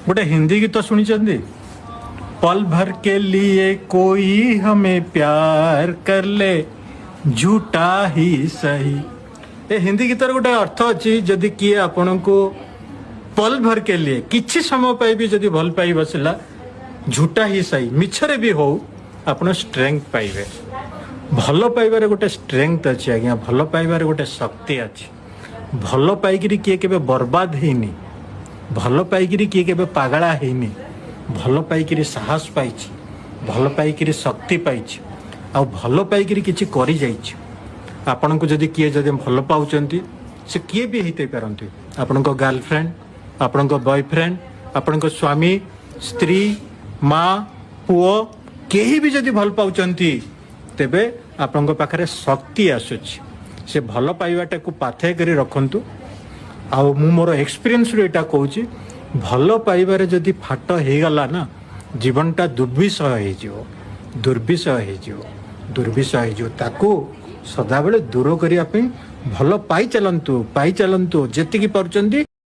ଗୋଟେ ହିନ୍ଦୀ ଗୀତ ଶୁଣିଛନ୍ତି? पल भर के लिए कोई हमें प्यार कर ले, झूठा ही सही। ଏ ହିନ୍ଦୀ ଗୀତର ଗୋଟେ ଅର୍ଥ ଅଛି, ଯଦି କିଏ ଆପଣଙ୍କୁ पल भर के लिए, କିଛି ସମୟ ପାଇଁ ବି ଯଦି ଭଲ ପାଇ ବସିଲା, झूठा ही सही, ମିଛରେ ବି ହଉ, ଆପଣ ଷ୍ଟ୍ରେଙ୍ଗଥ ପାଇବେ। ଭଲ ପାଇବାରେ ଗୋଟେ ଷ୍ଟ୍ରେଙ୍ଗଥ ଅଛି ଆଜ୍ଞା। ଭଲ ପାଇବାରେ ଗୋଟେ ଶକ୍ତି ଅଛି। ଭଲ ପାଇକିରି କିଏ କେବେ ବର୍ବାଦ ହେଇନି। ଭଲ ପାଇକିରି କିଏ କେବେ ପାଗଳା ହେଇନି। ଭଲ ପାଇକିରି ସାହସ ପାଇଛି, ଭଲ ପାଇକିରି ଶକ୍ତି ପାଇଛି ଆଉ ଭଲ ପାଇକିରି କିଛି କରିଯାଇଛି। ଆପଣଙ୍କୁ ଯଦି କିଏ ଯଦି ଭଲ ପାଉଛନ୍ତି, ସେ କିଏ ବି ହେଇଥାଇ ପାରନ୍ତି, ଆପଣଙ୍କ ଗାର୍ଲଫ୍ରେଣ୍ଡ, ଆପଣଙ୍କ ବୟଫ୍ରେଣ୍ଡ, ଆପଣଙ୍କ ସ୍ୱାମୀ, ସ୍ତ୍ରୀ, ମା, ପୁଅ, କେହି ବି ଯଦି ଭଲ ପାଉଛନ୍ତି, ତେବେ ଆପଣଙ୍କ ପାଖରେ ଶକ୍ତି ଆସୁଛି। ସେ ଭଲ ପାଇବାଟାକୁ ପାଥେୟ କରି ରଖନ୍ତୁ। ଆଉ ମୁଁ ମୋର ଏକ୍ସପିରିଏନ୍ସରୁ ଏଇଟା କହୁଛି, ଭଲ ପାଇବାରେ ଯଦି ଫାଟ ହେଇଗଲା ନା, ଜୀବନଟା ଦୁର୍ବିଷହ ହେଇଯିବ, ଦୁର୍ବିଷହ ହେଇଯିବ, ଦୁର୍ବିଷହ ହେଇଯିବ। ତାକୁ ସଦାବେଳେ ଦୂର କରିବା ପାଇଁ ଭଲ ପାଇ ଚାଲନ୍ତୁ, ପାଇ ଚାଲନ୍ତୁ ଯେତିକି ପାରୁଛନ୍ତି।